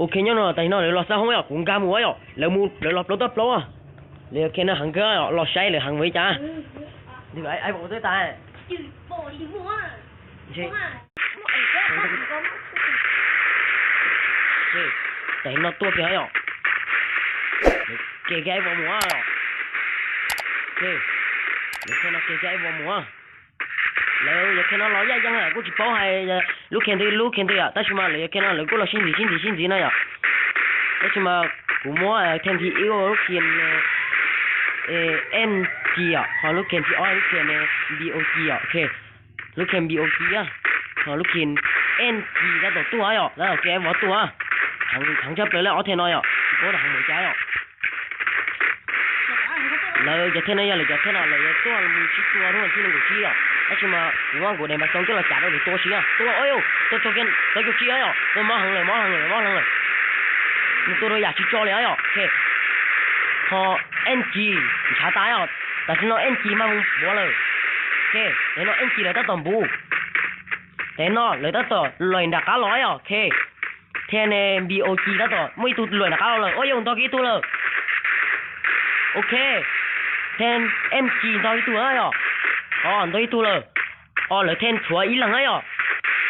OK ညောင်းနော် တၢ်ဟိၣ်နီၢ် လၢလီၤသၢႁူၢ်ယီၤ ကူၣ်ကၢ်မူဢီၤယီၤ လၢမူ လၢလီၤပျိတၢ်ပျိအီၤ လၢခဲန့ၣ် ဟန်ကၢ်ယီၤ လီၤသၢလၢဟန်ဝဲကၢ် ဒ်အိၣ်အိၣ်တၢ် တၢ်ဟိၣ်နီၢ် တွၢ်က့ၤယီၤ ကဲကဲအိၣ်မူအီၤယီၤ ကဲ လၢခဲန့ၣ် ကဲကဲအိၣ်မူအီၤ လၢယခဲန့ၣ်လီၤယၢ်ယၢ် ကူၣ်ကၠီပိၢ်ဟဲ လူၢ်ခဲန့ၣ် လူၢ်ခဲန့ၣ်ယီၤ တၢ်ဆူၣ်မး လၢယခဲန့ၣ် လၢကူၣ်လီၤ ရှင်းပြီ ရှင်းပြီ ရှင်းပြီ နီၢ်ယီၤ တၢ်ဆူၣ်မး ကူၣ်မူ ထဲန့ၣ် ထံၣ်အီၣ် လူၢ်ခဲန့ၣ် NG ယီၤ ဟီ လူၢ်ခဲန့ၣ် ထံၣ်အီၣ် လူၢ်ခဲန့ၣ် BOG ယီၤ OK လူၢ်ခဲန့ၣ် BOG ယီၤ ဟီ လူၢ်ခဲန့ၣ် NG တၢ်တိာ်တူၢ်ယီၤ လၢကဲဝီတူၢ် ဟန် ဟန်ကၢ်ပျၢၤလၢအီၣ်ထဲန့ၣ်ယီၤ ကူၣ်တၢ်ဟန်မူကၢ်ယီၤ လၢယထဲန့ၣ်ယီၤ လၢယထဲန့ၣ် လၢယတူၢ်မူဆံတူၢ် ထူၣ်ထံၣ်နုၢ်ကူၣ်ဆံယီၤ အါဆူၣ်မး ဝၢ်ကူၣ်ဒဲးမး ကၠီကၠီလီၤကၢ်ဒီး တူၢ်ဆံယီၤ တူၢ်အီၣ်ယိၣ် တူၢ်ကၠီကၠီ တူၢ်ကၠီကၠီယီၤ မီၢ်ဟန်လၢ မီၢ်ဟန်လၢ မီၢ်ဟန်လၢ မူတူၢ်ဒီးယၤဆံကၠီလၢယီၤ OK ဟီ NG ဆါတၢ်ယီၤ တၢ်ဆူၣ်နီၢ် NG မးမူဘီလၢ OK တၢ်နီၢ် NG လၢတၢ်တိာ်ဘူ တၢ်နီၢ် လၢတၢ်တိာ်လွဲၢ်ဒၣ်ကါလီၤယီၤ OK ထဲန့ၣ် BOG တၢ်တိာ် မူအံၤတူၢ်လွဲၢ်နၤကါလီၤလၢ အိၣ်ယိၣ် တီၢ်က့ၤတူၢ်လၢ OK ထဲန့ၣ် NG တီၢ်က့ၤတူၢ်လၢယီၤ အိၣ် တီၢ်က့ၤတူၢ်လၢ အိၣ် လၢထဲန့ၣ် ဆှီအံၤလၢယီၤ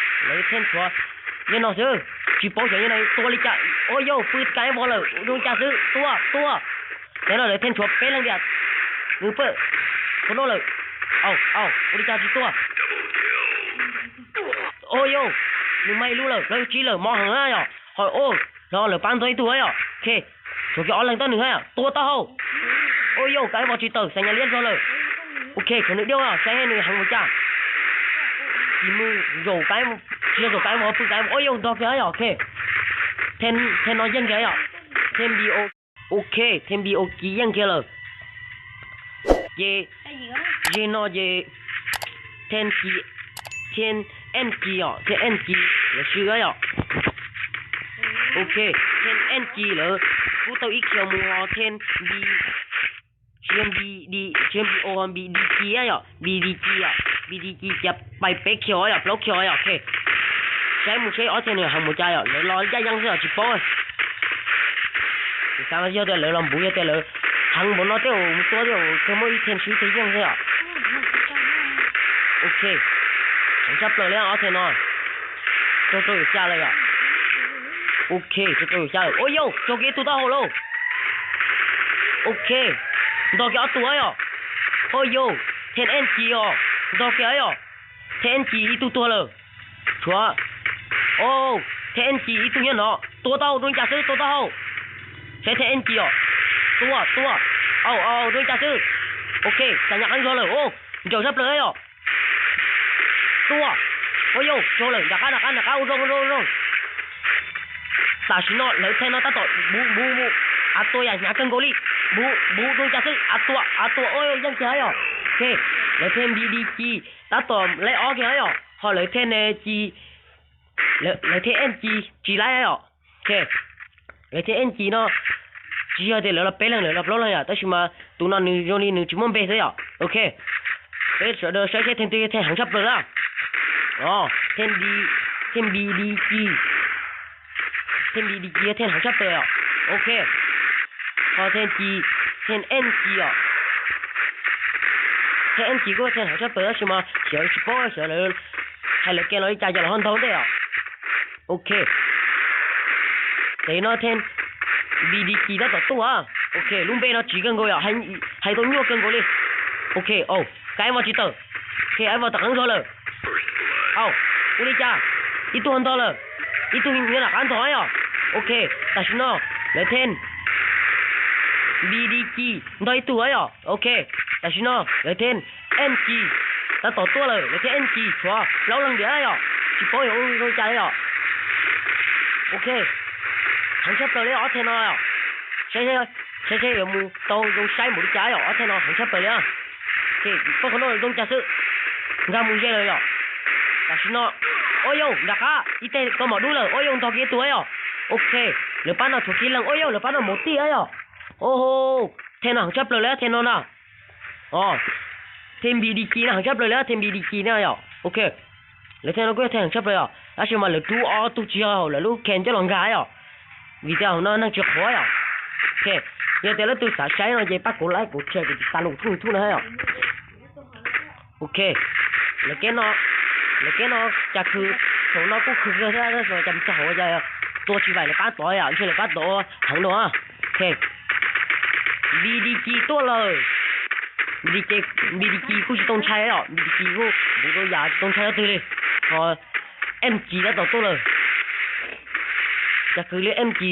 လၢထဲန့ၣ် ဆှီ ယဲၢ်နီၢ်သၢ ကၠီပိၢ်ဆှီ ယဲၢ်နီၢ် တူၢ်လံကၢ် အိၣ်ယိၣ် ပုၢ်ကၢ်ဝီလၢ ဒိၣ်ကၢ်သု တူၢ် တူၢ် တၢ်နီၢ် လၢထဲန့ၣ် ဆှီပ့လၢယၤ ငုၢ်ပၢၢ် ခိၣ်နီၣ်လၢ အိၣ် အိၣ် အိၣ်လံကၢ်သု တူၢ် အိၣ်ယိၣ် နုၢ်မၤအံၤလူလၢ လၢကၠီလၢ မီၢ်ဟန်လၢယီၤ ဟီ အိၣ် လီၤလၢပၢ်တီၢ်က့ၤတူၢ်ယီၤ OK ဆိးက့ၤအီၣ်လၢတၢ်နုၢ်ဟဲ တူၢ်တၢ်ဟီၣ် အိၣ်ယိၣ် ကၢ်ဝီဆံတၢၢ် သၢညါလၢယဲၢ်စီၤလၢ OK ဆိးနုၢ်ဒၣ်ဝဲ သၢဟဲနုၢ်ဟန်မူကၢ် ကၠီမုၢ်ယိၣ်ကၢ် ကၠီယိၣ်ကၢ်ဝီ ပုၢ်ကၢ်ဝီ အိၣ်ယိၣ် တီၢ်က့ၤယီၤ OK ထဲန့ၣ် ထဲန့ၣ်နီၢ်ယဲၢ်က့ၤယီၤ ထဲန့ၣ် BO OK ထဲန့ၣ် BOG ယဲၢ်က့ၤလၢ ယဲၢ် ယဲၢ်နီၢ် ယဲၢ် ထဲန့ၣ် G ထဲန့ၣ် NG ယီၤ ထဲန့ၣ် NG လၢဆှၢယီၤ OK ထဲန့ၣ် NG လၢ ကူၣ်တီၢ်အံၤ ခံမူဟီ ထဲန့ၣ် B ထဲန့ၣ် BD ထဲန့ၣ် BO BDG ယီၤ BDG ယီၤ BDG ကၠီပၢ်ပဲခံယီၤ ပျီခံယီၤ OK သၢမူဆၢအီၣ်ထဲန့ၣ် ဟန်မူကၢ်ယီၤ လၢလီၤယၢ်ယၢ်သၢ ကၠီပိၢ် သၢမူဆၢအီၣ်ထဲလၢလီၤဘူယီၤထဲလၢ ဟန်မူနီၢ်တဲအိၣ် မူတူၢ်တဲအိၣ် ခဲမိၢ်အံၤထဲန့ၣ် ဆှၢထဲယၢ်သၢ OK ဟန်ဆၢပျၢၤလၢအီၣ်ထဲန့ၣ် ကၠီကၠီယိၣ်ကၢ်လၢယီၤ OK ကၠီကၠီယိၣ်ကၢ်လၢ အိၣ်ယိၣ် ဆိးက့ၤတူၢ်တၢ်ဟီၣ်လီၤ OK တီၢ်က့ၤအီၣ်တူၢ်ယီၤ အိၣ်ယိၣ် ထဲန့ၣ် NG ယီၤ တီၢ်က့ၤယီၤ ထဲန့ၣ် NG အံၤတူၢ်တူၢ်လၢ ဆှီ အိၣ် ထဲန့ၣ် NG အံၤတူၢ်ယီၤနီၢ် တူၢ်တၢ်ဟီၣ် ဒိၣ်ကၢ်သု တူၢ်တၢ်ဟီၣ် ထဲထဲ NG ယီၤ တူၢ် တူၢ် အိၣ် အိၣ် ဒိၣ်ကၢ်သု OK သၢညါကၢ်ယီၤလၢ အိၣ် ကၠီဆၢပျၢၤယီၤ တူၢ် အိၣ်ယိၣ် ကၠီလၢ နၢ်ကါ နၢ်ကါ နၢ်ကါ အိၣ် ရိၣ် ရိၣ် ရိၣ် တၢ်ဆူၣ်နီၢ် လၢထဲန့ၣ် တၢ်တိာ် ဘူ ဘူ ဘူ အတိၢ်ယၤ ညါကၢၢ်ကိၣ်လံ ဘူ ဘူ ဒိၣ်ကၢ်သု အတိၢ် အတိၢ် အိၣ်ယိၣ် ယဲၢ်က့ၤယီၤ OK လၢထဲန့ၣ် BDG တၢ်တိာ်လၢအီၣ်က့ၤယီၤ ဟီ လၢထဲန့ၣ် G လၢ လၢထဲ NG ကၠီလၢယီၤ OK လၢထဲ NG နီၢ် ကၠီယီၤထဲလၢလီၤပဲလၢလၢလီၤပျီလၢယီၤ တၢ်ဆူၣ်မး တူၢ်နီၢ်နုၢ်ယိၣ်လံ နုၢ်ကၠီမိၢ်ဘ့ၣ်သၢယီၤ OK ပ့ၣ်သၢဒီး သၢသၢ ထဲန့ၣ် ထဲဟန်ဆၢပျၢၤလၢ အိၣ် ထဲ B ထဲ BDG ထဲ BDG ထဲဟန်ဆၢပျၢၤယီၤ OK ဟီ ထဲ G ထဲ NG ယီၤ ထဲ NG ကၠီ ထဲဟန်ဆၢပျၢၤ ဆူၣ်မး ဆှၢ ဆှၢပိၢ် ဆှၢလၢ ဟဲလၢကဲလီၤ ယကၠီလီၤ ဟီၣ်ဒီးတဲယီၤ OK တၢ်နီၢ် ထဲ BDG တၢ်တိာ်တူၢ်ဧါ OK လူၢ်ဘ့ၣ်နီၢ် ကၠီကၢၢ်ကိၣ်ယီၤ ဟဲ ဟဲတိၢ်ညိၣ်ကၢၢ်ကိၣ်လံ OK အိၣ် ကၢ်ဝီဆံတၢၢ် OK အဝီတၢ်ကၢၢ်ကိၣ်လၢ အိၣ် အိၣ်လံကၠီ အံၤတူၢ်ဟီၣ်ဒီးလၢ အံၤတူၢ်ညိၣ်နၢ်ကါဒီးယီၤ OK တၢ်ဆူၣ်နီၢ် လၢထဲ BDG ဒီးအံၤတူၢ်ယီၤ OK တၢ်ဆူၣ်နီၢ် လၢထဲ NG တၢ်တိာ်တူၢ်လၢ လၢထဲ NG ဆှီ ပျီလၢဒၣ်ယီၤ ဆှီပိၢ်ယိၣ် အိၣ် အိၣ်ကၠီလၢယီၤ OK ဟန်ဆၢပျၢၤလၢယီၤ အီၣ်ထဲနီၢ်ယီၤ ဆဲးဆဲး ဆဲးဆဲး ယမူ တီၢ်ယိၣ် ဆဲးမူတကၠီလၢယီၤ အီၣ်ထဲနီၢ် ဟန်ဆၢပျၢၤလၢယီၤ OK ပၢ်ခီနီၣ် ယိၣ်ကၠီသု ဂၤမူယဲလၢယီၤ တၢ်ဆူၣ်နီၢ် အိၣ်ယိၣ် ဒၣ်ကါ အံၤတဲကီၢ်မီႇဒူလၢ အိၣ်ယိၣ် တီၢ်က့ၤတူၢ်ယီၤ OK လၢပၢ်နီၢ် ထိၣ်က့ၤလၢ အိၣ်ယိၣ် လၢပၢ်နီၢ် မိၢ်တံၢ်လၢယီၤ အိၣ်ဟိ ထဲနီၢ် ဟန်ဆၢပျၢၤလၢ ထဲနီၢ်နၤ အိၣ် ထဲ BDG နၤ ဟန်ဆၢပျၢၤလၢ ထဲ BDG နၤယီၤ OK လၢထဲနီၢ် ကွၢ်ထဲ ဟန်ဆၢပျၢၤယီၤ အါဆူၣ်မးလၢတူၢ်အီၣ်တူၢ်ကၠီလၢ လူၢ်ခဲၣ်ကၠီလီၤဂၤယီၤ video ເຮົາເນາະ ນັ່ງເຈອຂອຍອະ. ໂອເຄ ເດີ ແຕ່ລະຕື່ມສາໃຊ້ເນາະ ເຢປາກົດໄລກົດແຊ ກົດຕິດຕາມລົງທຸກໆນະເຮີ້ຍ. ໂອເຄ ແລ້ວເກມເນາະ ແລ້ວເກມເນາະ ຈະຄືໂສນເນາະ ກູຄືເຮືອເນາະ ຈະມີຈະຫົວໃຈຕົວຊີໄວເລີຍປ້າຕໍ່ຍອະ ເຊື່ອເລີຍປ້າຕໍ່ ຫັງໂດອະ. ໂອເຄ ບີດີຈີຕົວເລີຍ ບີດີຈີ ບີດີຈີ ກູຊິຕ້ອງໃຊ້ອະ ບີດີຈີ ກູ ບູໂດຢາຕ້ອງໃຊ້ລະຕື່ມເລີຍ ເພາະ ເອັມຈີ ລະຕໍ່ຕົວເລີຍ ຈະຄືເລີຍ ເອັມຈີ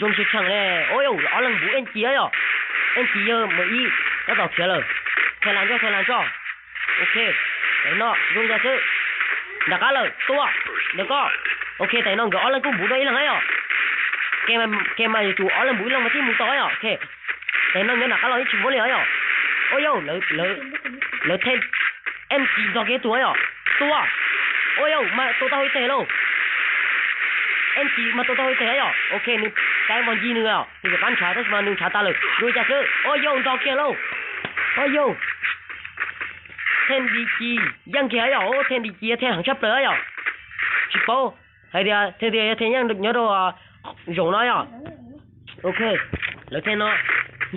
ຍົງຊິຊັງແລ. ໂອ້ຍ ອອນຫຼັງບູ ເອັມຈີ ອະ ເອັມຈີ ເຢີມາອີກ ລະຕໍ່ເຂຍເລີຍ ແທນລານຈໍ ແທນລານຈໍ. ໂອເຄ ໄປເນາະ ຍົງຢາເຊີ ດັກກະເລີຍ ຕົວ ແລ້ວກໍ ໂອເຄ ໄຕນ້ອງກໍອອນຫຼັງກູບູໂດອີ່ຫຼັງໃຫ້ອະ. ເກມ ເກມມາຢູ່ຕູອອນຫຼັງບູອີ່ຫຼັງມາທີ່ໝູ່ຕໍ່ໃຫ້ອະ. ໂອເຄ ໄຕນ້ອງຍັງດັກກະເລີຍ ຊິບໍ່ເລີຍໃຫ້ອະ. ໂອ້ຍໂຢ ເລີ ເລີ ເລີແທນ ເອັມຈີ ດອກເກຕົວໃຫ້ອະ ຕົວ. ໂອ້ຍໂຢ ມາຕົວຕາໂຮຍເຕໂລ ເອັມຈີ ມາຕົວຕາໂຮຍເຕໃຫ້ອະ. ໂອເຄ ໜຶ່ງ ໄຕມອນຢີໜຶ່ງໃຫ້ອະ ໜຶ່ງຈາກບ້ານຊາ ຕ້ອງມາໜຶ່ງຊາຕາເລີຍ ໂດຍຈາເຊີ. ໂອ້ຍໂຢ ດອກເກໂລ ໂອ້ຍໂຢ ແທນບີດີຈີ ຍັງເກໃຫ້ອະ. ໂອ້ ແທນບີດີຈີ ແທນຫາງຊັບເລີຍໃຫ້ອະ ຊິໂປ້ ໄຮເດຍ ແທນເດຍ ແທນຍັງຍອດໂດ ຢົງນ້ອຍອະ. ໂອເຄ ແລ້ວແທນເນາະ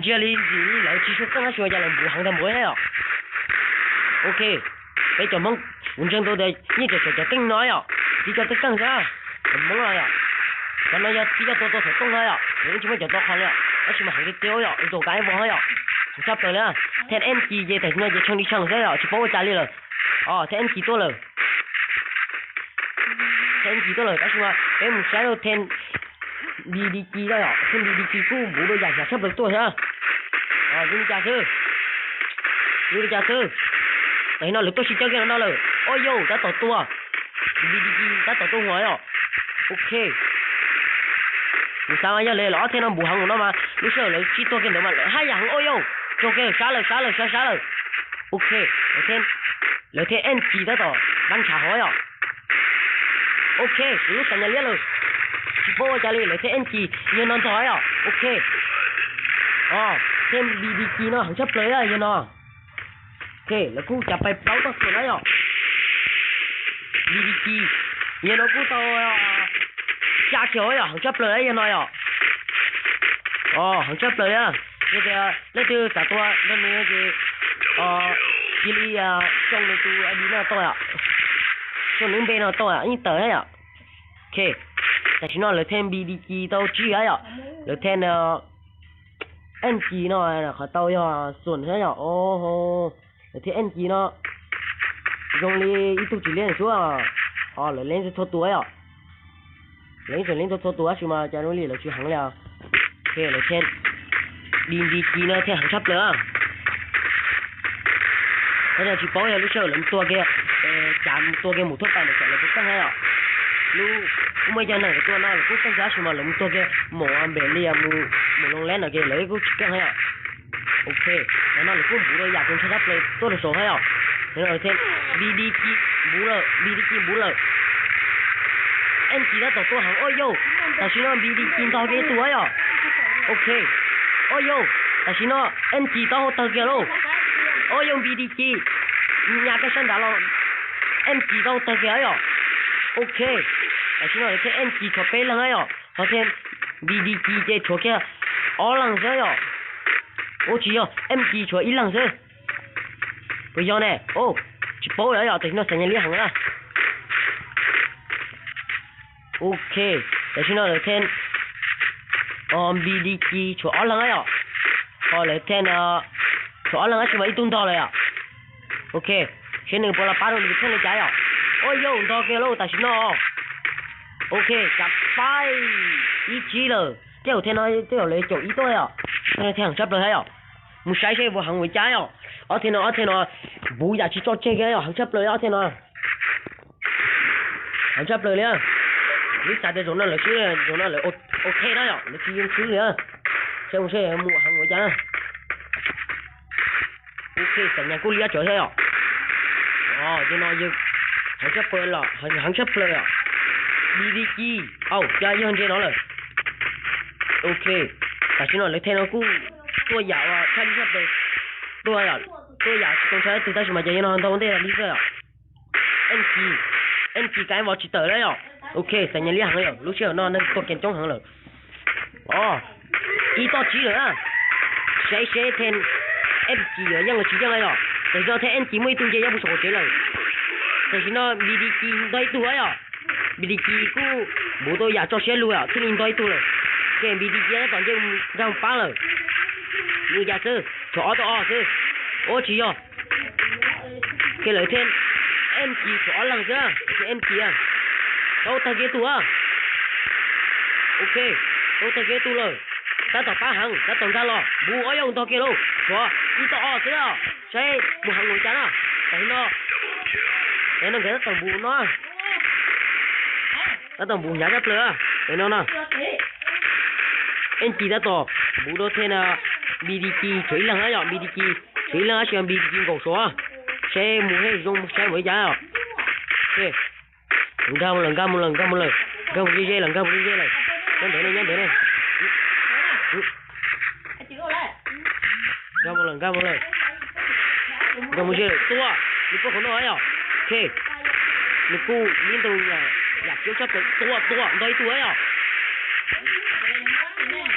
ເຈລີ ເລີຊິຊຸກກັນ ຊ່ວຍຈະລຳບູຫັງດຳໂບຍໃຫ້ອະ. ໂອເຄ ໄປຈອມມອງ ບຸນເຈີງໂຕເດ ນີ້ຈະຊ່ວຍຈະເຕັງນ້ອຍອະ ທີ່ຈະເຕັງກັນຊະ ມອງນ້ອຍອະ ກັນນ້ອຍອະ ທີ່ຈະໂຕໂຕໃສ່ຕົງໃຫ້ອະ. ເດ ມັນຊິມາຈະໂຕຄັນເລີຍອະ ມັນຊິມາຫັງເຕວໃຫ້ອະ ໂຕກາຍບໍ່ໃຫ້ອະ. ຊັບເລີຍ ແທນເອັມຈີ ເຈແຕກນ້ອຍ ເຈຊ່ອງນີ້ຊ່ອງໃຫ້ອະ ຊິໂປ້ຈາລີເລີຍ. ອໍ ແທນເອັມຈີຕົວເລີຍ ແທນບີດີຈີຕົວເລີຍ ກະຊິວ່າເປັນສາຍໂດແທນບີດີຈີໄດ້ອະ ເປັນບີດີຈີກູ ບູໂດຢາກ ຢາກຊັບເລີຍຕົວເຮີ້ຍ. ອໍ ຢູນິກາເຊີ ຢູນິກາເຊີ ໄປເນາະ ເລີຕົວຊິເຈົ້າເກນເນາະເລີ. ໂອ້ຍໂຢ ຕາຕໍ່ຕົວ ບີດີຈີ ຕາຕໍ່ຕົວຫົວເນາະ. ໂອເຄ ມີສາມອາຍາເລີຍ ລະເທນອນບູຫັງເນາະ ມາ ລູເຊີ ເລີຊິຕົວເກນເດີມາ ໃຫ້ຫາງ ໂອ້ຍໂຢ ໂຈເກ ຊາເລີ ຊາເລີ ຊາ ຊາເລີ. ໂອເຄ ໂອເຄ ເລີເທນເອັນຈີ ຕາຕໍ່ ບັນຊາຫອຍອະ. ໂອເຄ ລູກສັນຍາເລຍເລີຍ ຊິໂປ້ຈາເລຍ ເລີເທນເອັນຈີ ຍອນນອນຈອຍອະ. ໂອເຄ ອໍ ເທນບີດີຈີເນາະ ຫັງຊັບເລີຍອະ ຍອນນອນ. ໂອເຄ ລະກູຈະໄປເປົາຕໍ່ສ່ວນໄດ້ອະ ບີດີຈີ ຍອນນອນ ກູຕໍ່ ຈາຂຽວອະ ຫັງຊັບເລີຍ ຍອນນອນອະ. ອໍ ຫັງຈັບເລີຍອະ ເດ ເດ ເດ ສາຕົວ ເດີ ເດີ ເດີ ເອີ ກິລິ ອາ ຊ່ອງໃນຕູ ອາ ດີໜ້າໂຕອະ ຊ່ອງໜຶ່ງເບນອະໂຕອະ ອີເຕີໃຫ້ອະ. ໂອເຄ ແຕ່ຊິນອນເລີແທນ ບີດີຈີ ເຕົ້າຈີໃຫ້ອະ ເລີແທນ ເອີ ເອັນຈີ ເນາະ ເຂົາເຕົ້າຍໍສ່ວນໃຫ້ອະ. ໂອ້ໂຫ ເລີແທນ ເອັນຈີ ເນາະ ຢອງລີ ອີຕຸກຈີລຽນຊົ່ວ ອໍ ເລີເລນໂຊຕົວອະ. ເລັງສວນເລັງໂຕໂຕຕົວຊິມາຈາໂນລີ ລະຊິຫັງແລ້ວ. ໂອເຄ ລະເທນ ບີດີຈີ ເນາະ ເທນຫັງຊັບເລີຍ ເພາະຈະຊິປ້ອງໃຫ້ລູກເຊີ ລະຕົວແກ ເອີ ຈາມຕົວແກໝູທົ່ວໄປ ລະຈະລະໂຕຕັ້ງໃຫ້ອະ ລູກ ຜູ້ມາຈາກໄຫນຕົວເນາະ ລະກູຕັ້ງຈາຊິມາ ລະຕົວແກໝູອາເບເລຍ ໝູ ໝູລົງແລນ ໂອເຄ ລະກູຊິຕັ້ງໃຫ້ອະ. ໂອເຄ ແລ້ວນະ ລະກູບູເລີ ຢາກເປັນຊະນະເລີຍ ໂຕລະໂຊໃຫ້ອະ. ເຫັນເອີເທນ ບີດີຈີ ບູເລີ ບີດີຈີ ບູເລີ ເອັນຈີ ລະຕໍ່ໂຕຫັງ ໂອ້ໂຢ ຕາຊິນອນ ບີດີຈີ ຕໍ່ເກຕົວໃຫ້ອະ. ໂອເຄ ໂອ້ໂຢ ຕາຊິນອນ ເອັນຈີ ຕໍ່ເຕີເກໂລ ໂອ້ໂຢ ບີດີຈີ ຍາກະຊັນດາລອ ເອັນຈີ ຕໍ່ເຕີເກໃຫ້ອະ. ໂອເຄ ຕາຊິນອນ ເທນ ເອັນຈີ ຂໍເປຫຼັງໃຫ້ອະ. ເພາະເທນ ບີດີຈີ ເຈໂຊແກ ອໍຫຼັງເຊີຍອະ. ໂອຈີອະ ເອັມຈີ ໂຊອີຫຼັງເຊີ ປະຍອນແນ່. ໂອ ຊິໂປ້ແລ້ວອະ ແຕ່ຊິນອນ ສັນຍາລຽກຫັງລະ. ໂອເຄ ແຕ່ຊິນອນ ເລີເທນ ອໍ ບີດີຈີ ໂຊອໍຫຼັງໃຫ້ອະ. ພໍເລີເທນ ເອີ ໂຊອໍຫຼັງໃຫ້ຊິມາອີຕຸນຕໍ່ເລີຍອະ. ໂອເຄ ເຊນໜຶ່ງ ໂປລາປາໂດນເທນໃນໃຈອະ. ໂອ້ໂຢ ດອກເກໂລ ຕາຊິນອນ. ໂອເຄ ຈັບໄປ ອີຈີເລີ ເຈົ້າເທນນ້ອຍ ເຈົ້າເລີໂຈອີໂຕຍອະ. ເທນແທງຈັບເລີໃຫ້ອະ. ໝູໄຊເຊບໍ່ຫັງຫົວໃຈອະ. ອອເທນອ ອອເທນອ ບູຢາຊິຈອດເຈກແກອະ. ຫັງຈັບເລີ ອອເທນອ ຫັງຈັບເລີເລີຍ. ລິຊາເດໂຊນນັ້ນເລີ ຊື່ໂຊນນັ້ນເລີ ໂອ ໂອເຄໄດ້ອະ. ເລີທີ່ຍັງຊື່ເລີຍ ເຊບໍ່ເຊໝູຫັງຫົວໃຈ. ໂອເຄ ສັນຍາກູເລຍຈອຍໃຊ່ອະ. ອໍ ເຈນອຍຍຶກ ຫາງຈະເປີດລະ ຫາງ ຫາງຈະເປີດລະ. ບີດີຈີ ເອົ້າ ຈະຍອນເຈນອຍເລີຍ. ໂອເຄ ຕາຊິນອຍເລີຍແທນອອກູ ຕົວຢາວວ່າ ຄັນຈະເປີດ ຕົວຢາ ຕົວຢາຕົງໃຊ້ ຕຶຕາຊິມາຈະຍອນຕອງເດລະລິເຊອ ເອັນຈີ ເອັນຈີ ກາຍມອດຊິເຕີເລີຍອະ. ໂອເຄ ສັນຍາລຽກຫັງເລີຍ ລູເຊຍນອນ ຕົວແກນຈົ່ງຫັງເລີຍ. Ồ, i to chi lơ a. Sai sai then em chi lơ yang chi yang ai ro. Te no then em chi mui tung je ya bu so te lơ. Te no bi di chi doi tu ai ro. Bi di chi ku bu to ya cho sai lu a. Then doi tu lơ. Ke bi di chi ya to je dang pa lơ. Lu ya se. Cho to o se. O chi yo. Kê lơ then em chi cho lăng se. Em chi a. Tao ta ke tu a. Ok. Tao ta ke tu lơ. Ta to pa hang, ta to ga lo. Bu o yong to ke lo. Cho. I to o se a. Sai bu hang ngoi cha na. Ta no. Ta no ke ta bu no. Ta to bu nya cha plơ. Ta no na. Em chi ta to. Bu do then a. Bi di chi cho i lăng a yo. Bi di chi. Cho i lăng a. Cho bi di chi gong so a. Sai mu he zong sai mu ya a. Kê. Ga mu lơ, ga mu lơ, ga mu lơ. Ga mu je je lơ, ga mu je je lơ. Nhan de ne, nhan de ne. Ga mu lơ, ga mu lơ. Ga mu je lơ. Tua. Ni po ko no a yo. Kê. Ni ku ni to ya. Ya kêu cha tua, tua. Doi tua a yo.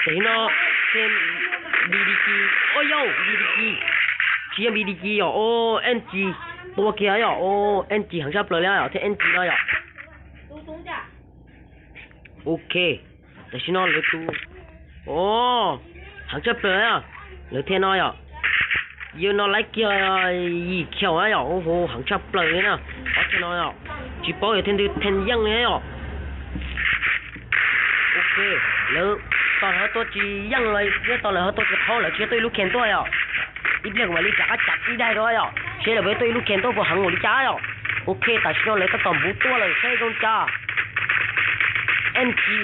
Te no. Then bi di chi. O yo, bi di chi. Chi ya bi di chi yo. O, em chi. Tua ke a yo. O, em chi hang cha plơ le a yo. Then em chi no yo. Ok. Te si no lơ tu. Ồ, hang cha plơ a. Lơ then no yo. Yo no lai kia yi kiao a yo. Ô hô, hang cha plơ le na. O then no yo. Chi po yo then tu then yang le yo. Ok. Lơ to ha to chi yang le. Yo to lơ ha to chi po lơ chi to lu ken to yo. Ít liek wa li cha ka cha i dai do yo. Che le be to i lu ken to po hang li cha yo. Ok, ta si no le ta tom bu to le se gong cha. Em chi.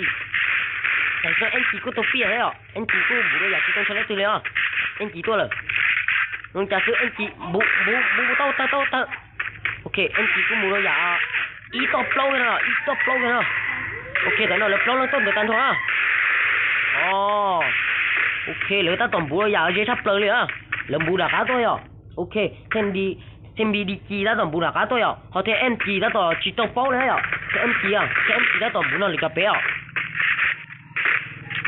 Ta si no em chi ku to pi le yo. Em chi ku bu do ya chi to cha le tu le yo. Em chi to le. Gong cha su em chi bu bu bu to ta to ta. Ok, em chi ku mu do ya. I to plâu kìa, i to plâu kìa. Ok, ta no lơ plâu lăng tôm kìa ta no a. Ồ. Ok, lơ ta tôm bu ya je cha plơ le a. Lơ bu da ka to yo. Ok, then bi, then bi di chi ta tôm bu da ka to yo. Ho then em chi ta to chi to plâu le yo. Then em chi a, then em chi ta tôm bu no le ka pe yo.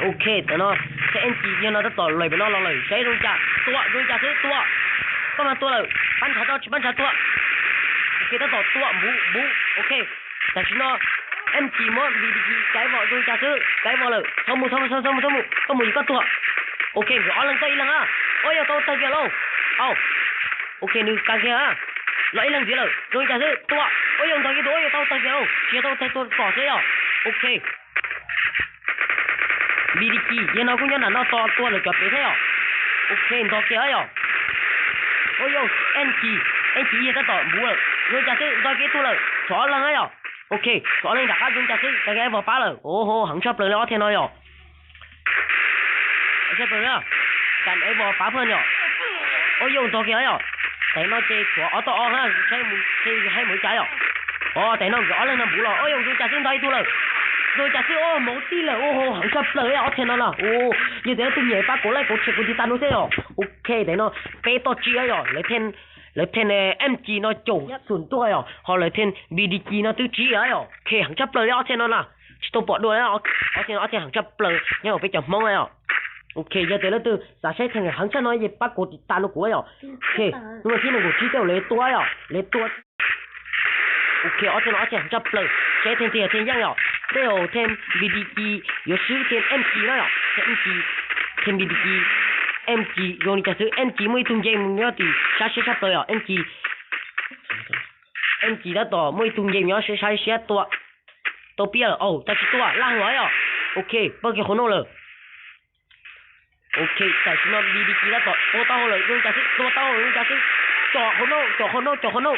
Ok, ta no. Then em chi yo no ta to loi pe no lo loi. Sai dong cha. Tua, dong cha sai tua. Ko ma tua le. Pan cha to, pan cha tua. Ok, ta to tua bu, bu. Ok. Ta si no. Em chi mo bi di chi kai vo dong cha sai. Kai vo le. Sa mu, sa mu, sa mu, sa mu. Ko mu ko tua. Ok, ko a lang to i lang a. Ôi, yo to ta ge lo. Au. Ok, nu ka ge a. Lo i lang ge lo. Dong cha sai tua. Ôi, yo to ge to, ôi, yo to ta ge lo. Chi to ta to ko sai yo. Ok. Bi di chi, yo no ku yo na no to tua le ka pe sai yo. Ok, to ke yo. Ôi yo, em chi, em chi ye ta to bu le. Yo cha sai to ke tu le. Cho lang a yo. Ok, cho lang da ka yo cha sai, ka ke vo pa le. Ô hô, hang cha plơ le o then no yo. Hang cha plơ le. Kan ai vo pa phơn yo. Ôi yo, to ke yo. Te no che cho o to o ha, sai mu, sai hai mu cha yo. Ôi, te no ge o le na bu lo. Ôi, yo, dong cha sai doi tu le. Dong cha sai, ô, mo ti le. Ô hô, hang cha plơ le o then no na. Ô, yo te tu ye pa ko le ko che ko ti ta no sai yo. Ok, te no. Pe to chi yo. Le then, le then em chi no cho sun to yo. Ho le then bi di chi no tu chi yo. Ok, hang cha plơ le o then no na. Chi to po do le o. O then, o then hang cha plơ. Yo pe cha mong le yo. Ok, yo te le tu. Sa sai then hang cha no ye pa ko ti ta no ko yo. Ok. No ti no ko chi te le to yo. Le to. Ok, o then, o then, hang cha plơ. Sai then ti then yang yo. Te o then bi di chi, yo su then em chi no yo. Then em chi, then bi di chi, em chi, yo ni cha su, em chi mu i tung je mu yo ti, sa sai cha plơ yo, em chi. Em chi ta to, mu i tung je yo, sai sai sai tua. To pi yo, o, ta chi tua, lang lo yo. Ok, pe ke ko no le. Ok, ta si no bi di chi ta to, to ta ho le, dong cha sai, to ta ho le, dong cha sai. Cho ko no, cho ko no, cho ko no.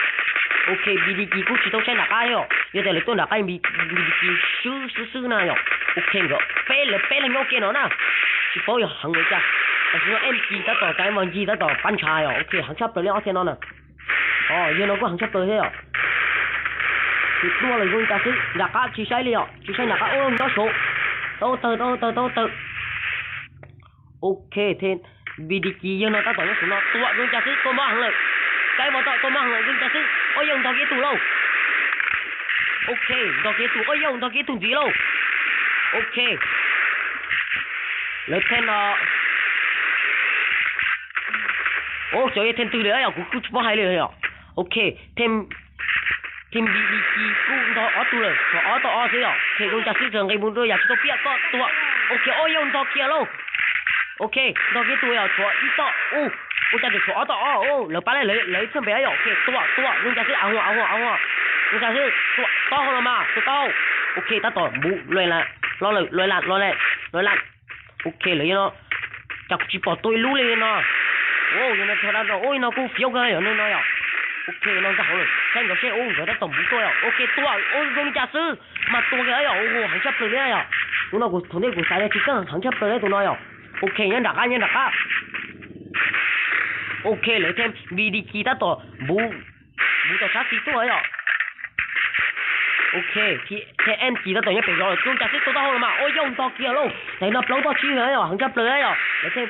Ok, bi di chi ku chi to sai na ka yo. Yo te le to na ka bi, bi di chi su, su, su na yo. Ok, go. Pe le, pe le yo ke no na. Chi po yo hang le cha. Ta si no em chi ta to, kai mo chi ta to, pan cha yo. Ok, hang cha plơ le o then no na. Ôi, yo no ku hang cha plơ le yo. Chi tua le dong cha sai, da ka chi sai le yo. Chi sai na ka o no so. To, to, to, to, to, to. Ok, then bi di chi yo no ta to yo su no. Tua dong cha sai, to mo hang le. Kai mo to, to mo hang le, dong cha sai. Ôi, yo to ke tu lo. Ok, to ke tu, ôi, yo to ke tu di lo. Ok. ເລີຍແທນເນາະ. ໂອ້ ຈອຍແທນຕື່ມເລີຍອະ ກູ ກູຊິບໍ່ໃຫ້ເລີຍອະ. ໂອເຄ ແທນ ທີມ ບີ ດີ ຈີ ກູດອກອອໂຕ້ເລີຍ ຊອອໂຕ້ອອເລີຍອະ. ໂອເຄ ລຸງຈາຊຶ ເຊີງໄກບຸນດ້ວຍ ຢາກຊິໂຕເປຍກໍຕົວະ. ໂອເຄ ໂອ້ ຍົງດອກເກຍໂລ. ໂອເຄ ດອກເກຍຕົວອະ ຊອອໂຕ້. ໂອ້ ໂອ້ ຈາຊຶ ຊອອໂຕ້ອອ. ໂອ້ ເລີຍປາເລີຍ ເລີຍ ເລີຍເຊີງໄປອະ. ໂອເຄ ຕົວະ ຕົວະ ລຸງຈາຊຶ ອາຫົວ ອາຫົວ ອາຫົວ ລຸງຈາຊຶ ຕົວະ ຕໍ່ເຂົ້າມາ ຕົວະ ເຕົ້າ. ໂອເຄ ຕັດຕໍ່ ບຸ ລອຍລະ ລອຍເລີຍ ລອຍລະ ລອຍລະ ລອຍລະ. ໂອເຄ ເລີຍເນາະ ຈັກຊິປອດໂຕ້ລູເລີຍເນາະ. ໂອ້ ຢູ່ໃນເທົ່ານັ້ນເນາະ ໂອ້ຍເນາະ ກູຟຽວເກີນເນາະ. ໂອເຄ ນ້ອງຈະເອົາເລີຍ ແຊງກໍແຊງ. ໂອ້ ເຂົາໄດ້ຕອບບຸໂຕ້ແລ້ວ. ໂອເຄ ຕົວະ ໂອ້ ລຸງຈາຊຶ ມາຕົວະກັນເລີຍ. ໂອ້ໂຫ ຫາງຈັບເລີຍເນາະ. ໂຕນ້ອຍ ກູ ໂຕນີ້ ກູສາຍແລ້ວ ຊິກະຫາງຈັບເລີຍໂຕນ້ອຍ. ໂອເຄ ຍັງດັກກະ ຍັງດັກກະ. ໂອເຄ ເລີຍແທນ ບີ ດີ ຈີ ຕັດຕໍ່ ບຸ ບຸຕໍ່ຊາຊີໂຕ້ເນາະ. ໂອເຄ ທີ່ ທີ່ ເອັມ ຈີ ຕັດຕໍ່ຍັງເປັນ ລຸງຈາຊຶ ໂຕຕໍ່ເຂົ້າມາ. ໂອ້ຍ ຍົງດອກເກຍໂລ ແຕ່ນອບລົງຕໍ່ຊີເນາະ. ຫາງຈັບເລີຍເນາະ ເລີຍແທນ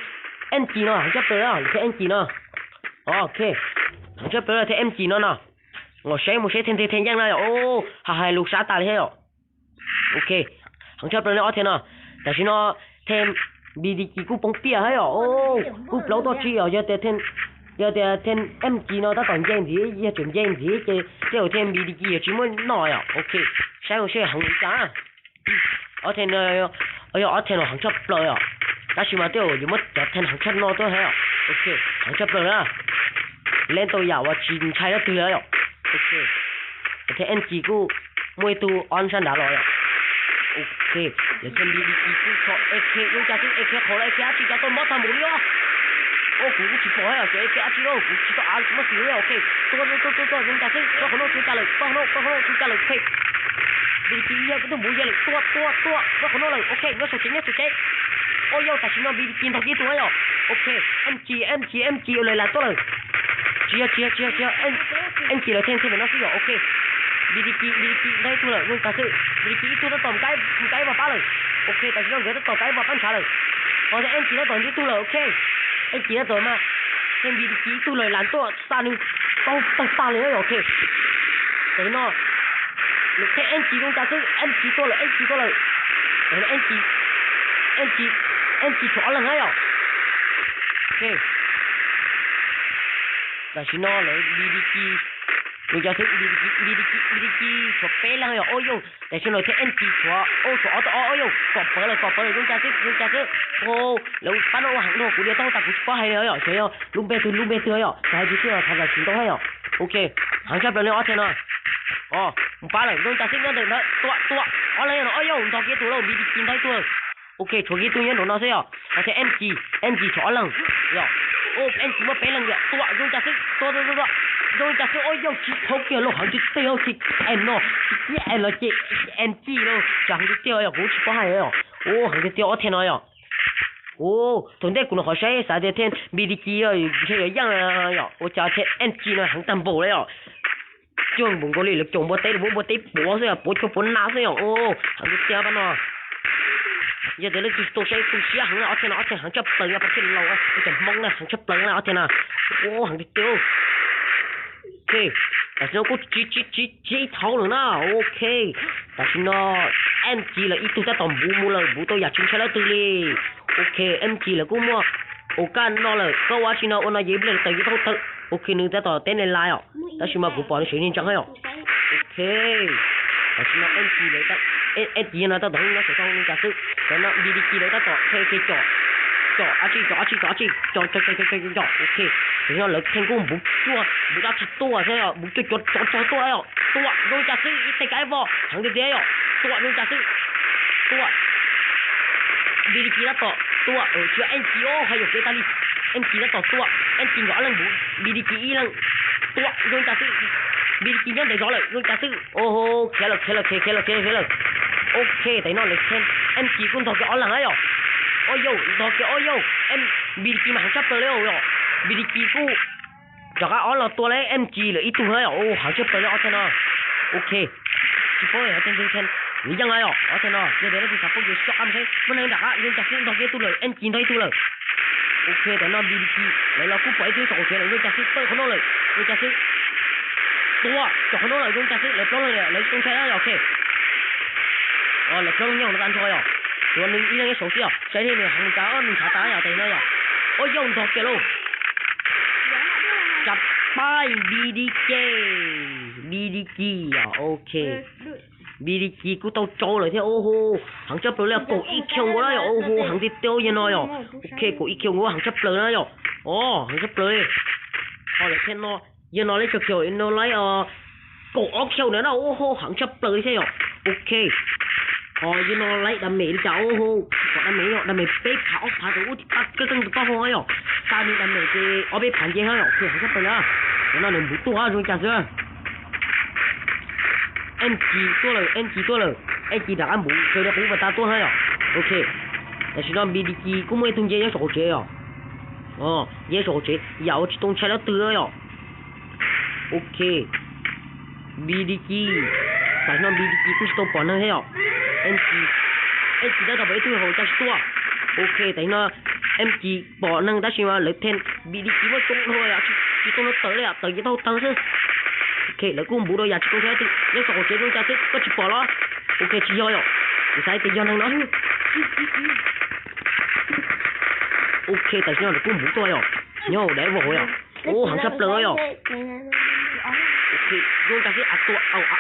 ເອັມ ຈີ ເນາະ. ຫາງຈັບເລີຍເນາະ ເລີຍແທນ ເອັມ ຈີ ເນາະ. ໂອເຄ ຫາງຈັບເລີຍ ເລີຍແທນ ເອັມ ຈີ ເນາະເນາະ. ໂອ້ ເຊ ໂມເຊ ແທນ ແທນ ແທນ ຍັງເນາະ. ໂອ້ ຫາ ຫາຍລູກຊາຕາເລີຍເນາະ. ໂອເຄ ຫາງຈັບເລີຍເນາະ ເນາະ ແທນເນາະ. ແຕ່ຊິເນາະ ແທນ ບີ ດີ ຈີ ກູປົງເປຍໃຫ້ເນາະ. ໂອ້ ກູເປົ່າຕໍ່ຈີເນາະ. ເຢາແຕ່ແທນ ເຢາແຕ່ແທນ ເອັມ ຈີ ເນາະ ຕາຕອນແຍ່ງດີ ເຢາຈົນແຍ່ງດີ ເຈ ເຈ ແທນ ບີ ດີ ຈີ ເຢາຈິມເນາະ. ໂອເຄ ໃຊ້ໂອເຊ ຫາງຈັບ ເອົາແທນເນາະ ເອົາແທນເນາະ ຫາງຈັບເລີຍເນາະ. ຕາຊິມາເຕີ ຢູ່ໝົດ ຈັບແທນຫາງຈັບເນາະ ໂຕໃຫ້ເນາະ. ໂອເຄ ຫາງຈັບເລີຍເນາະ. ແລ່ນໂຕຢາວວ່າຈີນໃຊ້ແລ້ວຕື່ມເລີຍເນາະ. ໂອເຄ ແທນ ເອັມ ຈີ ກູ ມວຍຕູອອນຊັນດາລອຍ. ໂອເຄ ແລ້ວເປັນ ບີ ດີ ຈີ ກູ ຊອກ ເອ ເຄ ລູກຈາກທີ່ ເອ ເຄ ຂໍ ເອ ເຄ ອາຊີ ຈາກຕົ້ນໝໍທຳບຸເນາະ. ໂອ້ ກູຊິປ່ອຍໃຫ້ເອ ເຄ ອາຊີໂລ ກູຊິຕ້ອງອາຊີມາຊິເນາະ. ໂອເຄ ຕົວະ ຕົວະ ຕົວະ ຕົວະ ລຸງຈາກທີ່ ຕົວະ ຂອງໂນ ຕົວະ ຈາເລີຍ ຕົວະ ຂອງໂນ ຕົວະ ຂອງໂນ ຕົວະ ຈາເລີຍ. ໂອເຄ ບີ ດີ ຈີ ເນາະ ກໍຕ້ອງບຸເນາະ ຕົວະ ຕົວະ ຕົວະ ຕົວະ ຂອງໂນເລີຍ. ໂອເຄ ເນາະ ໂຊເຄ ເນາະ ໂຊເຄ. ໂອ້ ໂຢ ຕາຊິເນາະ ບີ ດີ ຈີ ນ ພາກິໂຕເນາະ. ໂອເຄ ເອັມ ຈີ ເອັມ ຈີ ເອັມ ຈີ ເອົາເລີຍ ລາໂຕເລີຍ. ເຈຍ ເຈຍ ເຈຍ ເຈຍ ເອັມ ເອັມ ຈີ ເລີຍ ແທນ ແທນ ເນາະ ຊິເນາະ. ໂອເຄ ບີ ດີ ຈີ ບີ ດີ ຈີ ໄດ້ໂຕເລີຍ ລຸງຈາກທີ່ ບີ ດີ ຈີ ອີກໂຕ ຕາຕອນໄກ ໄກບໍ່ປາເລີຍ. ໂອເຄ ຕາຊິເນາະ ເຫຼືອຕາຕອນໄກບໍ່ປານຊາເລີຍ. ໂອເຄ ເອັມ ຈີ ຕາຕອນອີກໂຕເລີຍ. ໂອເຄ ເອັມ ຈີ ຕາຕອນມາ ແທນ ບີ ດີ ຈີ ອີກໂຕເລີຍ ລາໂຕ ຊາໜຶ່ງ ຕ້ອງ ຕ້ອງຕາຍເລີຍ. ໂອເຄ ຕາຊິເນາະ ເອີ ເອັມ ຈີ ລຸງຈາກທີ່ ເອັມ ຈີ ໂຕເລີຍ ເອັມ ຈີ ໂຕເລີຍ. ເອີ ເອັມ ຈີ ເອັມ ຈີ ເອັມ ຈີ ຊອກເລີຍເນາະ. ໂອເຄ ຕາຊິເນາະ ເລີຍ ບີ ດີ ຈີ ລຸງຈາກທີ່ ບີ ດີ ຈີ ບີ ດີ ຈີ ບີ ດີ ຈີ ຊອກເປເລີຍເນາະ. ໂອ້ ໂຢ ແຕ່ຊິເນາະ ເອັມ ຈີ ຊອກ ໂອ້ ຊອກເອົາໂຕ ໂອ້ ໂອ້ ໂຢ ກໍເປີເລີຍ ກໍເປີເລີຍ ລຸງຈາກທີ່ ລຸງຈາກທີ່. ໂອ້ ແລ້ວປາໂນຫາງໂນ ກູດຽວຕ້ອງຕາ ກູຊິບໍ່ໃຫ້ເລີຍເນາະ. ໂຊ ລຸງເບດ ລຸງເບດ ເນາະ ໃຫ້ທີ່ເຊື່ອ ຖ້າຈະຊິຕ້ອງໃຫ້ເນາະ. ໂອເຄ ຫາງຈັບເລີຍເນາະ ເນາະ ໂອ້ ປາເລີຍ ລຸງຈາກທີ່ ເນາະ ຕົວະ ຕົວະ ເອົາເລີຍເນາະ. ໂອ້ ໂຢ ດອກເກໂຕ ບີ ດີ ຈີ ໄດ້ໂຕ ໂອເຄ ໂຊເກຕຸຍຍັງໂດນເນາະເຊຍ. ໂອເຄ ເອັມ ຈີ ເອັມ ຈີ ຊອກເລີຍເນາະ. ໂອ້ ເອັມ ຈີ ມາເປເລີຍເນາະ. ຕົວະ ຍົງຈາຊຶ ຕົວະ ຕົວະ ຍົງຈາຊຶ. ໂອ້ ໂຢ ຊິໂຊເກໂລ ຫາງຈະເຕະເອົາຊິແອນເນາະ ຊິແອນເນາະ ເຈ ເອັມ ຈີ ເນາະ. ຈາກຫາງຈະເຕະເນາະ ກູຊິບໍ່ໃຫ້ເນາະ. ໂອ້ ຫາງຈະເຕະ ເອົາແທນເນາະ. ໂອ້ ໂຕເດກກູນະ ຂໍໃຊ້ສາຍເດເທນ ບີ ດີ ຈີ ເນາະ ໃຊ້ຢ່າງເນາະ. ໂອ້ ຈາກເທນ ເອັມ ຈີ ເນາະ ຫາງຕຳໂບເລີຍເນາະ. ຈົງບຸງໂກລີ ແລ້ວຈົງບໍ່ເຕະ ບໍ່ ບໍ່ເຕະ ໂປເຊຍ ໂປໂຈໂປນາເຊຍ. ໂອ້ ຫາງເຕະປະເນາະ. ຢ່າແຕ່ເລີຍ ໂຕໃຊ້ ໂຕເຊຍ ຫາງເນາະ ເອົາແທນເນາະ ເອົາແທນ ຫາງຈັບເປີເນາະ ປະເທດລາວ ເອົາຈັບມອງເນາະ ຫາງຈັບເປີເນາະ ເອົາແທນເນາະ. ໂອ້ ຫາງເຕະ ໂອເຄ ແຕ່ຊິໂນກູຈີ ຈີ ຈີ ເທົ່າເລີຍນະ. ໂອເຄ ແຕ່ຊິໂນ ເອັມ ຈີ ລະອີກຕູຕາຕອມ ບູ ມູເລີ ບູໂຕຢາກຊິນໃຊ້ແລ້ວຕື່ມເລີຍ. ໂອເຄ ເອັມ ຈີ ລະກູມົວ ໂອການເນາະເລີຍ ກໍວ່າຊິເນາະ ໂອນາເຢເບລ ເຕີ ເຕີ ເຕີ. ໂອເຄ ໜຶ່ງຕາຕໍ່ເຕັ້ນຫຼາຍໆ ອະ ແຕ່ຊິມາກູປອນເສີຍຍິງຈັງໃຫ້ອະ. ໂອເຄ ແຕ່ຊິເນາະ ເອັມ ຈີ ເລີຍຕາ ເອັມ ເອັມ ຈີ ເນາະ ຕາຕໍ່ຫຶງເນາະ ເສຍຕ້ອງໜຶ່ງຕາຊຶ ແຕ່ເນາະ ບີ ດີ ຈີ ເລີຍຕາຕໍ່ ເຄ ເຄ ເຈາະ ເຈາະ ອາຊີ ເຈາະ ອາຊີ ເຈາະ ອາຊີ ເຈາະ ເຈາະ ເຈາະ ເຈາະ ເຈາະ. ໂອເຄ ແຕ່ຊິເນາະ ເລີຍແທງກູບຸກຕົວະ ບຸກຕາຊິຕົວະ ເຊຍ ບຸກຕົວະ ຕົວະ ຕົວະ ຕົວະ ເນາະ. ຕົວະ ໂດນຈາຊຶ ອີເຕກາຍບໍ່ ຫາງເດເດຍ ຕົວະ ໂດນຈາຊຶ ຕົວະ ບີ ດີ ຈີ ຕາຕໍ່ ຕົວະ ເອີ ເຊຍ ເອັມ ຈີ ໂອ ໃຫ້ຢູ່ເກຕາລີ ເອັມ ຈີ ຕາຕໍ່ ຕົວະ ເອັມ ຈີ ກໍເອົາເລີຍ ບີ ດີ ຈີ ອີກເລີຍ ຕົວະ ໂດນຈາຊຶ ບີ ດີ ຈີ ຍ້ອນໄດ້ດອກເລີຍ ໂດນຈາຊຶ. ໂອ້ໂຫ ເຄເລີຍ ເຄເລີຍ ເຄເລີຍ ເຄເລີຍ ເຄເລີຍ. ໂອເຄ ແຕ່ເນາະ ເລີຍແທນ ເອັມ ຈີ ກຸນທອງ ກໍເອົາເລີຍເນາະ. ໂອ້ໂຢ ດອກເກ ໂອ້ໂຢ ເອັມ ບີ ດີ ຈີ ມາຫາງຈັບເຕີເລີຍເນາະ ບີ ດີ ຈີ ກູ ຈາກອາອອນລາວຕົວແລ້ວ ເອັມ ຈີ ເຫຼືອອີກຕູເລີຍ. ໂອ້ ຫາງເຈັບເຕີເລີຍ ເອົາແທ້ເນາະ. ໂອເຄ ຊິໂປ້ຍ ເອົາແທ້ ເອົາແທ້ ມີຫຍັງເລີຍ ເອົາແທ້ເນາະ. ເດີ ເດີ ເດີ ຊິສັບໂປ້ຍ ຊອກອຳໃຊ້ ມັນໃນດັກອະ ເລື່ອງຈາກຊິ ດອກເກ ຕູເລີຍ ເອັມ ຈີ ໄດ້ຕູເລີຍ. ໂອເຄ ແຕ່ເນາະ ບີ ດີ ຈີ ແລ້ວລາວກູປ່ອຍທີ່ສອງ ໂອເຄ ເລື່ອງຈາກຊິ ເປີດຂອງໂນເລີຍ ເລື່ອງຈາກຊິ ຕົວະ ຈອກຂອງໂນເລີຍ ເລື່ອງຈາກຊິ ແລ້ວປະໂລຍເລີຍ ແລ້ວຕົງໃຊ້ແລ້ວ ໂອເຄ ອໍ ແລ້ວປະໂລຍຍັງບໍ່ທັນຖອຍ ອໍ ຕົວໜຶ່ງອີກແລ້ວ ສອງຕົວ ໃຊ້ໄດ້ເລີຍ ຫາງມັນຈະເອົາໜຶ່ງຂາຕາຍ ເອົາແຕ່ນ້ອຍ ໂອ້ຍ ຢອງດອກເກໂລ ຈັບໄປ ບີດີເຈ ບີດີຈີ ໂອເຄ ບີດີຈີ ກູເຕົາໂຈເລີຍແທ້ ໂອ້ໂຫ ຫາງຈັບເປີເລີຍ ໂກອີກຄຽວກໍໄດ້ ໂອ້ໂຫ ຫາງຕິດເຕີຍນ້ອຍ ໂອເຄ ໂກອີກຄຽວກໍຫາງຈັບເປີນະ ໂອ້ ຫາງຈັບເປີ ເອົາເລີຍແທ້ເນາະ ເຢຍນອນໄລເຂີຽວເນາະ ໄລເອີ ໂກອອກເຂີຽວເນາະ ໂອ້ໂຫ ຫາງຈັບເປີແທ້ ໂອເຄ ອໍ ເຢຍນອນໄລດາເມດຈ້າ ໂອ້ໂຫ ກອດດາເມດເນາະ ດາເມດເປັກພາອອກພາໂຕ ໂອ້ ທີ່ປັກກຶກກຶກຕະປອກໂຫຍ ຕານີ້ດາເມດເຈ ອອກໄປຜ່ານເຈເຮົາ ໂອເຄ ຫາງຈັບເປີແລ້ວ ເຢຍນອນໜຶ່ງບຸກຕົວ ໂຈນຈາເຊ ເອັມຈີຕົວເລີຍ ເອັມຈີຕົວເລີຍ ເອັມຈີດັກອັນບຸເຊີດາກູປະຕາຕົວໃຫ້ ໂອເຄ ແຕ່ຊິນອນ ບີດີຈີ ກູເມື່ອຍຕຸງເຢຍຍັງສອງເຈ ອໍ ເຢຍສອງເຈ ຢາວຊິຕົງໃຊ້ແລ້ວເຕືອຍ ໂອເຄ ບີດີຈີ ສາຍນອນ ບີດີຈີ ກູຊິໂຕປອນເນາະ ເອັນຈີ ເອັນຈີ ໄດ້ຕໍ່ໄປເອັນຈີ ຂອງຈັກຊິຕົວ ໂອເຄ ແຕ່ນອນ ເອັນຈີ ປອນໜຶ່ງ ໄດ້ຊິມາເລີຍແທນ ບີດີຈີ ວ່າຕົງໂຕຍ ຊິຕົງເຕີເລີຍ ເຕີຈະເຕົາເຕີເຊີ ໂອເຄ ແລ້ວກູບຸໂດຢາຊິຕົງເຕີ ຍັງສອງເຈ ຕົງຈາເຊີ ກໍຊິປອນລະ ໂອເຄ ຊິຍ່ອຍ ໃຊ້ແຕ່ຍ້ອນໜຶ່ງເນາະ ໂອເຄ ແຕ່ຊິນອນ ແຕ່ກູບຸໂຕຍ ໂຍ ໄດ້ບໍ່ໂຫຍ ໂອ້ ຫາງຈັບເປີເລີຍ ໂອເຄ ໂຍນຈາກທີ່ອັດຕົວ ເອົາ ອາ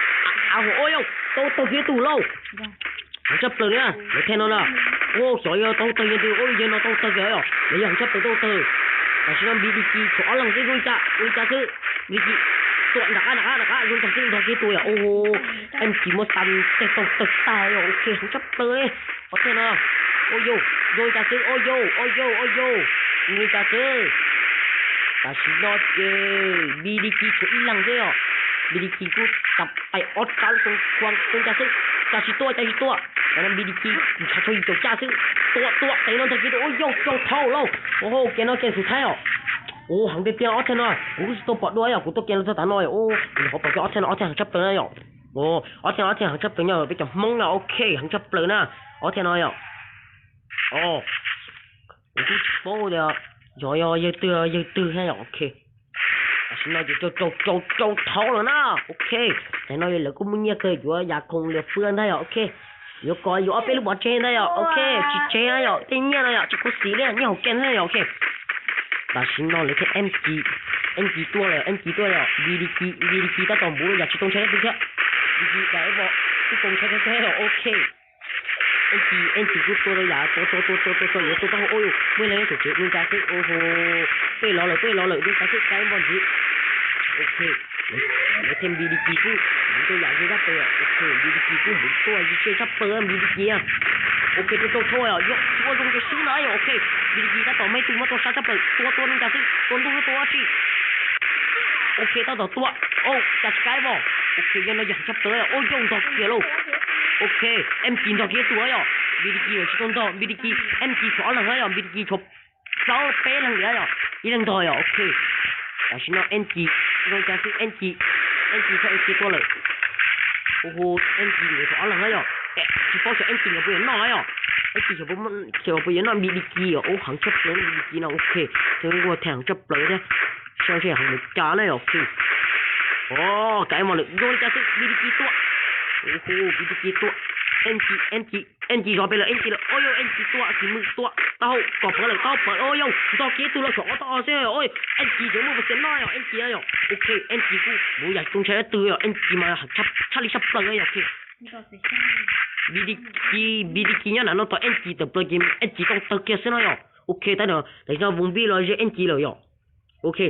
ອາ ໂຫ ໂອ້ຍ ໂຕ ໂຕເຄຕູໂລ ຫາງຈັບເປີເລີຍ ເລີຍແທ້ນອນນະ ໂອ້ ສອຍ ໂຕເຕີ ໂຕເຕີ ໂອ້ຍ ໂຕເຕີເລີຍ ເລີຍຫາງຈັບເປີ ໂຕເຕີ ແຕ່ຊິນອນ ບີດີຈີ ໂຊອັນຫຼັງຊິ ໂຍນຈາ ໂຍນຈາຄື ບີດີຈີ ຕົວ ດັກ ດັກ ດັກ ໂຍນຈາຄື ໂຕເຄຕູ ໂອ້ໂຫ ເອັນຈີ ໝົດຕັນ ແຕ່ໂຕເຕີຕາຍ ໂອເຄ ຫາງຈັບເປີເລີຍ ໂອເຄເນາະ ໂອໂຍ ໂຍຈາຊຶ ໂອໂຍ ໂອໂຍ ໂອໂຍ ໂຍຈາຊຶ ກາຊິໂນເຈ ບີດີຈີ ໂຊອີຫຼັງເດ ບີດີຈີ ກູກັບໄປອອດການສົ່ງຄວາມ ໂຍຈາຊຶ ກາຊິຕົວ ກາຊິຕົວ ຕອນນັ້ນ ບີດີຈີ ກາໂຊອີໂຈຈາຊຶ ຕົວ ຕົວ ໄປນອນທະກິດ ໂອໂຍ ໂຈເທົ່າໂລ ໂອໂຫ ເກມເນາະ ເກມສຸດທ້າຍເນາະ ໂອ ຫັງເປັນປຽງອອດແທ້ເນາະ ກູຊິຕົວປອດດ້ວຍ ກູຕົວເກມແລ້ວສະຕານໜ້ອຍ ໂອ ເຮົາປອດຈອດອອດແທ້ເນາະ ອອດແທ້ ຈັບເຕີເນາະ ໂອ ອອດແທ້ ອອດແທ້ ຫາງຈັບເຕີເນາະ ເປັນຈະມົ້ງເນາະ ໂອເຄ ຫາງຈັບເຕີເນາະ ອອດແທ້ເນາະ ໂອ ໂອ ໂປເດ ຢອ ຢອ ເຢີເຕືອ ເຢີເຕືອ ໃຫ້ ໂອເຄ ອາຊິນອນ ໂຈ ໂຈ ໂຈ ໂຈ ໂທລະນະ ໂອເຄ ແຕ່ນ້ອຍເຫຼືອກູມື້ເງຍເຄີຍຢູ່ ຢາຄົງເຫຼືອເຟືອໄດ້ ໂອເຄ ຢູ່ກໍຢູ່ອອບເປັນລູກບອນເຊໄດ້ ໂອເຄ ຊິເຊໄດ້ ເຕເງຍໄດ້ ຊິກູສີເລີຍ ເງຍຫົວແກ່ນໄດ້ ໂອເຄ ອາຊິນອນ ເຫຼືອແຄ່ເອັມຈີ ເອັມຈີຕົວເລີຍ ເອັມຈີຕົວເລີຍ ບີດີຈີ ບີດີຈີ ຕາຕອມບູ ຢາກຊິຕົງໃຊ້ໄດ້ ບີດີຈີ ໄດ້ບໍ່ ຊິຕົງໃຊ້ໄດ້ ໂອເຄ ເອັນຈີ ເອັນຈີ ກູຕົວລະຢາ ຕົວ ຕົວ ຕົວ ຕົວ ຕົວ ຕົວ ຕົວ ໂອ້ຍ ເມື່ອຍແລ້ວ ໂຕເຈັບ ໜຶ່ງຈາເຊ ໂອ້ໂຫ ເປ້ລອເລີຍ ເປ້ລອເລີຍ ໜຶ່ງຈາເຊ ໄກບອນຈິ ໂອເຄ ເລີຍເທັນ ບີດີຈີ ກູ ໂຕຢາກຊິດັບເປີ ໂອເຄ ບີດີຈີ ກູ ໂຕຢາກຊິດັບເປີ ບີດີຈີ ອະ ໂອເຄ ໂຕ ໂຕ ໂຕ ອະ ຍົກຕົວລົງຈາຊຶນະ ໂອເຄ ບີດີຈີ ຕາຕໍ່ໄມ້ຕຸ່ມ ມາຕົວຊາດ ຈັບເປີ ຕົວ ຕົວ ໜຶ່ງຈາເຊ ຕົວ ຕົວ ຕົວ ໂອເຄ ຕາຕໍ່ຕົວ ໂອ້ ຈາສະກາຍບໍ ໂອເຄ ຍານາຢາຈັບເຕີ ໂອ້ ຍົງດອກເກໂລ ໂອເຄ ເອັມຈີ ດອກເກຕົວ ບີດີຈີ ຊິຕົນດອກ ບີດີຈີ ເອັມຈີ ຊອນຫຼັງ ບີດີຈີ ຊອບ ເຊົາເປຫຼັງເດ ອີ່ຫຼັງດອຍ ໂອເຄ ອາຊິນອນ ເອັມຈີ ໂດນຈາຊິ ເອັມຈີ ເອັມຈີ ຊອບເອັມຈີຕົວເລີຍ ໂອ້ໂຫ ເອັມຈີ ຊອນຫຼັງ ແອະ ຊິປ້ອງ ເອັມຈີ ກັບເປັນນ້ອຍ ເອັມຈີ ຊອບ ຊອບເປັນນ້ອຍ ບີດີຈີ ໂອ້ ຂັງຈັບເລີຍ ບີດີຈີ ນະ ໂອເຄ ເຖິງວ່າແທງຈັບເລີຍເດ ເຊື່ອງເຊື່ອງຂອງເມກາເລີຍ ໂອເຄ ໂອ້ ໄກມາເລີຍ ໂດນຈາຊິ ບີດີຈີຕົວ ໂອ້ໂຫ ບີດີຈີຕົວ ເອັມຈີ ເອັມຈີ ເອັນຈີ ຊອບໄປເລີຍ ເອັນຈີ ເລີຍ ໂອ້ຍ ເອັນຈີຕົວ ສີມືຕົວ ເຕົ້າ ກໍເປີດເລີຍ ເຕົ້າເປີດ ໂອ້ຍ ດອກເກຕົວລະສອງ ເອົາຕໍ່ເຊ ໂອ້ຍ ເອັນຈີ ເຈາມືເປີເຊັນນ້ອຍ ເອັນຈີ ໂອເຄ ເອັນຈີ ກູບໍ່ຢາກຕົງໃຊ້ຕື່ ເອັນຈີ ມາ ຊາລີ ຊອບເລີຍ ໂອເຄ ບີດີຈີ ບີດີຈີ ຍານະ ນອນຕໍ່ເອັນຈີ ເຕີເປີເກມ ເອັນຈີ ຕ້ອງເຕີເກເຊນອຍ ໂອເຄ ຕາເດີ ແຕ່ຈະວົງບີລອເຈ ເອັນຈີ ເລີຍ ໂອເຄ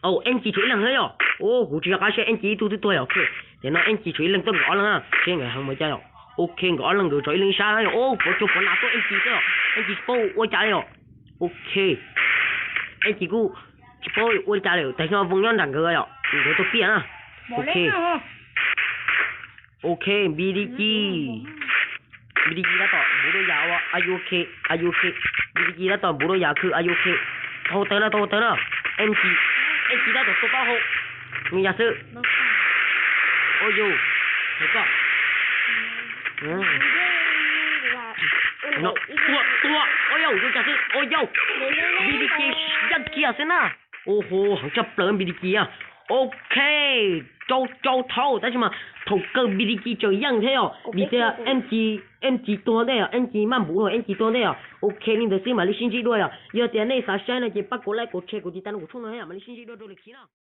ໂອ້ ເອັນຈີ ຖອຍຫຼັງເລີຍ ໂອ້ ກູຈະກາເຊ ເອັນຈີ ຕູ ຕູ ໂອເຄ ແຕ່ນອນ ເອັນຈີ ຖອຍຫຼັງ ຕ້ອງອອນຫຼັງ ເຊງໄງ ຫັງມາຈາຍ ໂອເຄ ກໍອອນຫຼັງ ໂດຍຈອຍເລີຍຊາ ໂອ້ ໂຈປະນາຕົວ ເອັນຈີ ເລີຍ ເອັນຈີ ໂປ້ ໂອ້ ຈາຍ ໂອເຄ ເອັນຈີ ກູ ໂປ້ ໂອ້ ຈາຍ ແຕ່ນອນ ວົງຍ້ອນດັງເກີຍ ໂດຍຕົວເປຍນະ ໂອເຄ ໂອເຄ ບີດີຈີ ບີດີຈີ ຕາຕໍ່ ບູໂດຢາ ອາຍຸໂອເຄ ອາຍຸໂອເຄ ບີດີຈີ ຕາຕໍ່ ບູໂດຢາ ຄື ອາຍຸໂອເຄ ໂຕເຕີນະ ໂຕເຕີນະ ເອັນຈີ ເອັນຈີ ຕາຕໍ່ ໂຕເຕົ້າໂຮ ມີຢາຊື້ ໂອໂຍ ເຮັດກໍ ເນາະ ຕົວ ຕົວ ໂອໂຍ ມີຢາຊື້ ໂອໂຍ ບີດີຈີ ຍັງເກຍຊະນະ ໂອ້ໂຫ ຫັງຈັບເປີ ບີດີຈີ ອະ ໂອເຄ招招头，但是嘛，头个 B D G 这样的哦，OK，你这样 OK。M G M G 多的哦，M G 漫步哦，M G 多的哦。OK，你的是马来西亚多呀，有点那啥山了，就八过来过去，过去，但是我冲了呀，马来西亚多多的去了。